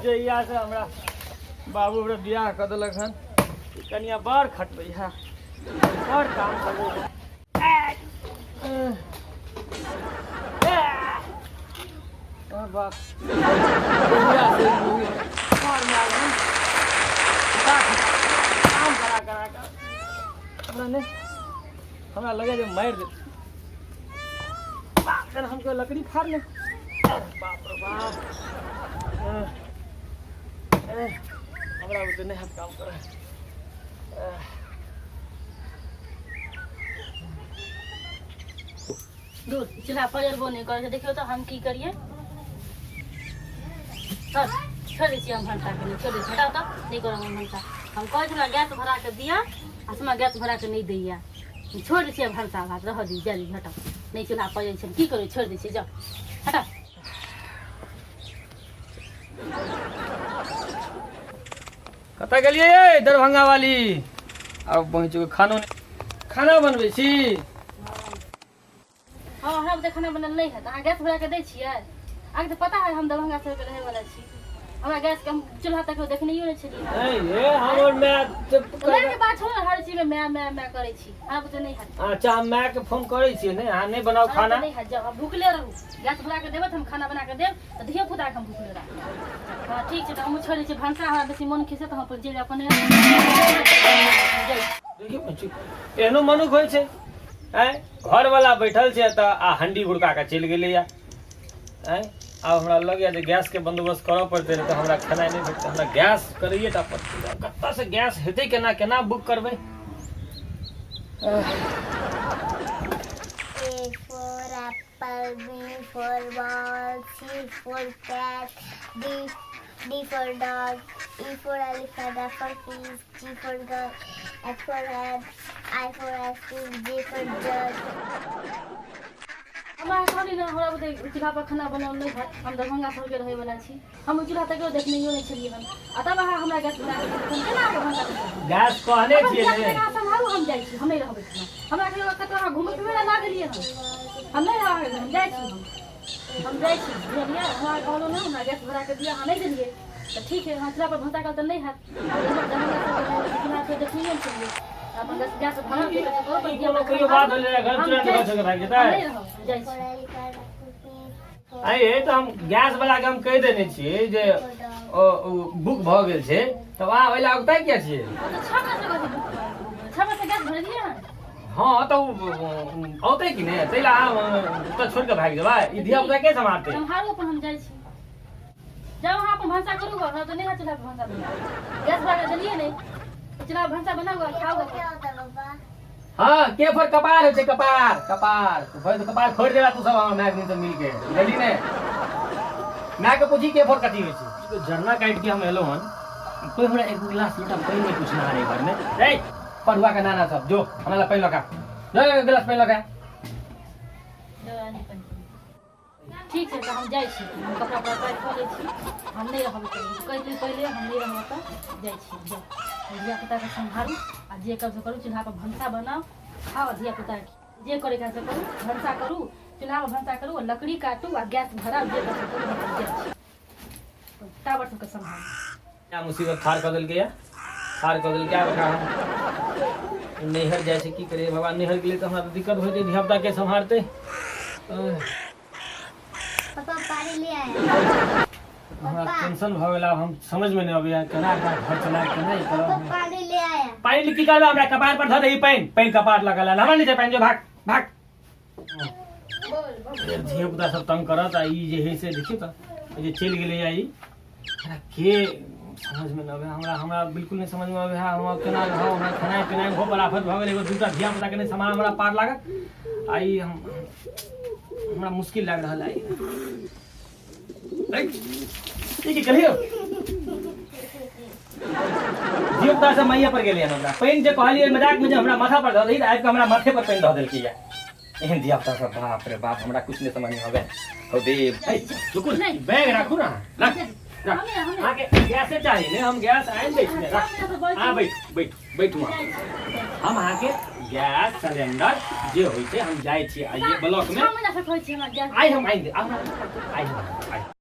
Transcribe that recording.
जहिया से हमरा बाबू हमरा बियाह कऽ देलक हन, ई कनिया बड़ खटबै है, बड़ काम करबै है। और बाप जहिया से ई घरमे आयल हन, काम करा करा कऽ हमरा नहि, हमरा लगै जे मारि देत। बाप रे, हमको लकड़ी फाड़ ले। बाप रे बाप, हमरा बुते नहीं हाथ काम करे। दूर चूल्हा पजरबो नहि करै छै। देखियौ तऽ हम की करियै। सर छोड़ि दै छियै हम भनसा के, छोड़ि दै छियै। हटाउ तऽ नहि करब हम भनसा। हम कहै छी हमरा गैस भरा कऽ दिअ, आ से हमरा गैस भरा कऽ नहि दैया। छोड़ि दै छियै भनसा भात, रहऽ दियौ, जा दियौ, हटाउ। नहि चूल्हा पजै छै, हम की करू? छोड़ि दै छियै, जाउ, हटाउ। कतऽ गेलियै यै दरभंगा वाली? आब पहुँच खानो नहि, खाना बनबै छी। हँ, हमरा बुते खाना बनल नहि हैत। अहाँ गैस भरा कऽ दै छियै? अहाँके तऽ पता है हम दरभंगा शहरके रहै वाला छी। हमरा गैस के हम चूल्हा तक देखनैयो नहि छलियै। नहीं ये हमर माय तऽ मायके बात छोड़ू ने, हर चीजमे माय माय माय करै छी। हमरा बुते नहि हैत। अच्छा, हम माय के फोन करै छियै। नहि, अहाँ नहि बनाउ हमरा खाना। बुते नहि हैत। जाउ, आब भुखले रहू। गैस भरा कऽ देबै तऽ हम खाना बना कऽ देब, तऽ धियो पुताके हम भुखले राखब। हँ, ठीक छै, तऽ हमहूँ छोड़ि दै छियै भनसा। हमरा बेसी मोन खिसे तऽ हम अपन चलि अपन जाइ छी। देखियौ बच्ची, एहनो मनुख होइ छै? आँय, घरवला बैठल छै एतऽ आ हंडी गुड़का कऽ चलि गेलैया। आँय, आब हमरा लगैया जे गैसके बंदोबस्त करऽ पड़तै, नहि तऽ हमरा खेनाइ नहि भेटतै। हमरा गैस करैए टा पड़तै। कतऽसँ गैस हेतै? केना केना बुक करबै? A for apple, B for ball, C for cat, D for dog, E for elephant, F for fish, G for girl, H for head, I for ice cream, J for jug. हमरा कहली ने, हमरा बुते चूल्हा पर खाना बनाओल नहि हैत। हम दरभंगा शहरके रहै वाला छी। हम ओहि चूल्हा तक देखनैयो नहि छलियै हन, आ तब अहाँ हमरा गैस बना कऽ देलियै। हम केना अहाँके भनसा करबै? गैस कहने अपन छियै धिया ने। पुताके अहाँ सम्हारू, हम जाइ छी। हम नहि रहबै खाना। हमरा कहियो कतौ अहाँ घुमै फिरै लए लऽ गेलियै हन? हम नहि रहबै, हम जाइ छी। हम जाइ छी, बुझलियै? हमरा कहलहुँ ने, हमरा गैस भरा कऽ दिअ, अहाँ नहि देलियै तऽ ठीक है। अहाँ चूल्हा पर भनसा कयल तऽ नहि हैत। दरभंगा शहरके रहै वाला छी, चूल्हा फेर देखनैयो नहि छलियै। अपन गैस गैस भरा के कतौ अपन ई धिया कोनो पुताके कहियो बात सम्हारू। होलै? घर हम तुरंत जाइ घर छी। छोड़ि कऽ भागि हम जेतै? नहि रहब, हम जाइ For छी। elephant, F for fish, for आँय ये, तऽ हम गैस वाला के हम कहि देने छियै जे for dog. ओ बुक भऽ गेल छै, तब अहाँ ओहि लए अगुताइ किया छियै? ओ तऽ 6 बजे कहै छै बुक भऽ गेल। 6 बजे गैस भरेलियै हन। हँ, तऽ ओ औतै कि नहि, ताहि लए अहाँ ओतऽ छोड़ि कऽ भागि जेबै? ई धिया पुता के सम्हारतै? सम्हारू अपन, हम जाइ छी। जाउ, अहाँ अपन भनसा करू गऽ। हमरा तऽ नहि हैत चूल्हा पर भनसा बनायल। गैस भरा कऽ देलियै नहि, चूल्हा पर भनसा बनाउ गऽ, खाउ गऽ। क्या होता है पापा? हँ, के फर कपार होइ छै, कपार, कपार फोड़, कपार फोड़ि देबा तू सब हमर मायके दिन से मिलके। बुझली ने? मायके पूछी के फोर कथी होइ छै। जरना काटि के हम एलहुँ हन, कोई हमरा एक गिलास लोटा पानि नहि पूछना रे घरमे। रे पढ़ुआ के नाना सब, जो हमरा ला पानि लऽ के आ। जो, एक गिलास पानि लऽ के आ। ठीक छै, तऽ हम जाइ छी। हम कपड़ा उपड़ा पैक कऽ लै छी। हम नहि रहब एतऽ। कहि दियौ पहिले, हम नहि रहब एतऽ, जाइ छी। जाउ, धिया पुताके सम्हारू आ जे करू से करू। चूल्हापर भनसा बनाउ, खाउ आ धिया पुताके जे करैके है से करू। भनसा करू, चूल्हापर भनसा करू आ लकड़ी काटू आ गैस भराउ, जे करू से करू। हम जाइ छी, टावर सबके सम्हारू। क्या मुसीबत ठाढ़ कऽ देलकै या, ठाढ़ कऽ देलकै। आब एकरा हम नैहर जाइ छै, की करियै बाबा? नैहर गेलियै तऽ हमरा तऽ दिक्कत होइ छै, धिया पुता के सम्हारतै? पापा, पानी ले आया। हमरा टेंशन भऽ गेल। आब हम समझमे नहि अबैया केना एकरा घर चलायब, केना ई पापा, करब। पानी ले आया। पानि की करबै? हमरा कपार पर धऽ दही पानि। पानि कपार लगल हमरा नहि छै पानि। जो, भाग भाग। धिया पुता सब तंग करत आ ई जे है से देखियौ तऽ ई जे चलि गेलैया ई, हमरा के समझमे नहि अबै हमरा। हमरा बिल्कुल नहि समझमे अबै है, हम आब केना रहब। हमरा खेनाइ पिनाइ ओहो बड़ आफत भऽ गेल। एगो दूटा धिया पुताके नहि सम्हार हमरा पार लागत आ ई हम हमरा मुश्किल लागि रहल है। ई की कहलियौ? धिया पुता सब मैया पर गेलै हन। हमरा पानि जे कहलियै मजाकमे जे हमरा माथा पर धऽ दही, तऽ आबि कऽ हमरा माथे पर पानि धऽ देलकै। एहन धिया पुता सब, बाप रे बाप, हमरा कुछ नहीं समझ में आवे। हो देव, ए, रुकू ने, बैग राखू ना, रख रख। अहाँके गैसे चाही ने? हम गैस आनि दै छी ने, रख। अहाँ बैठ बैठ बैठू अहाँ। हम अहाँके गैस सिलेंडर जे होइ छै, हम जाइ छी आइए ब्लॉक में। 6 महीना से कहै छी हमरा गैस। आइ हम आनि दे, आइ हम आइ।